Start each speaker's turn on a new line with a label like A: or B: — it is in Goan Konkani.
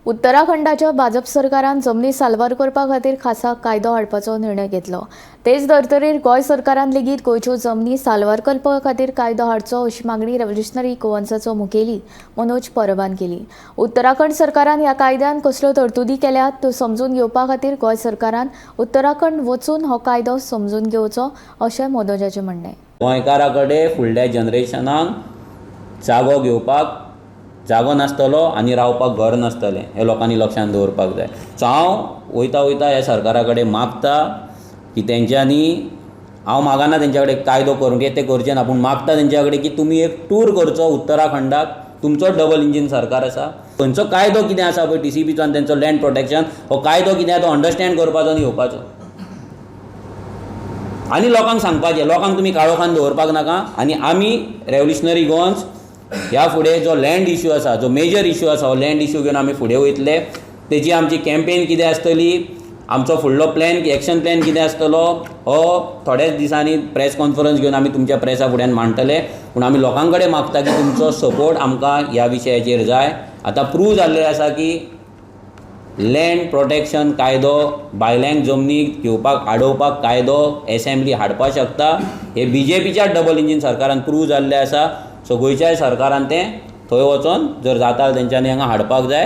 A: उत्तराखंडाच्या भाजप सरकारान जमनी साल्वार करपा खातीर खासा कायदो हाडपाचो निर्णय घेतलो. तेच धर्तरेर गोंय सरकारान लेगीत गोंयच्यो जमनी साल्वार करपा खातीर कायदो हाडचो अशी मागणी रेव्होल्युशनरी गोवन्साचो मुखेली मनोज परबान केली. उत्तराखंड सरकारान ह्या कायद्यान कसल्यो तरतुदी केल्यात त्यो समजून घेवपा खातीर गोंय सरकारान उत्तराखंड वचून हो कायदो समजून घेवचो अशें मनोजाचें म्हणणें.
B: गोंयकारा कडेन फुडल्या जनरेशनाक जागो घेवपाक जागो नासतलो आनी रावपाक घर नासतलें, हें लोकांनी लक्षांत दवरपाक जाय. सो हांव वयता वयता ह्या सरकारा कडेन मागता की तेंच्यांनी, हांव मागना तेंच्या कडेन कायदो करूंक, कित्याक तें करचें ना, पूण मागता तेंच्या कडेन की तुमी एक टूर करचो उत्तराखंडाक. तुमचो डबल इंजीन सरकार आसा, थंयचो कायदो कितें आसा पळय टीसीपीचो आनी तेंचो लँड प्रोटेक्शन हो कायदो कितें आसा तो अंडरस्टँड करपाचो आनी येवपाचो आनी लोकांक सांगपाचें. लोकांक तुमी काळोखान दवरपाक नाका. आनी आमी रेव्होल्युशनरी गोवन्स ह्या फुडें जो लँड इशू आसा, जो मेजर इशू आसा, हो लँड इशू घेवन आमी फुडें वयतले. तेजी आमची कॅम्पेन कितें आसतली, आमचो फुडलो प्लॅन, एक्शन प्लॅन कितें आसतलो, हो थोड्याच दिसांनी प्रेस कॉन्फरन्स घेवन आमी तुमच्या प्रेसा फुड्यान मांडटले. पूण आमी लोकां कडेन मागता की तुमचो सपोर्ट आमकां ह्या विशयाचेर जाय. आतां प्रूव जाल्लें आसा की लँड प्रोटेक्शन कायदो, भायल्यांक जमनी घेवपाक आडोवपाक कायदो एसेंब्ली हाडपाक शकता, हे बीजेपीच्या डबल इंजीन सरकारान प्रूव जाल्लें आसा. सो गोंयच्याय सरकारान तें थंय वचोन जर जाता तेंच्यांनी हांगा हाडपाक जाय.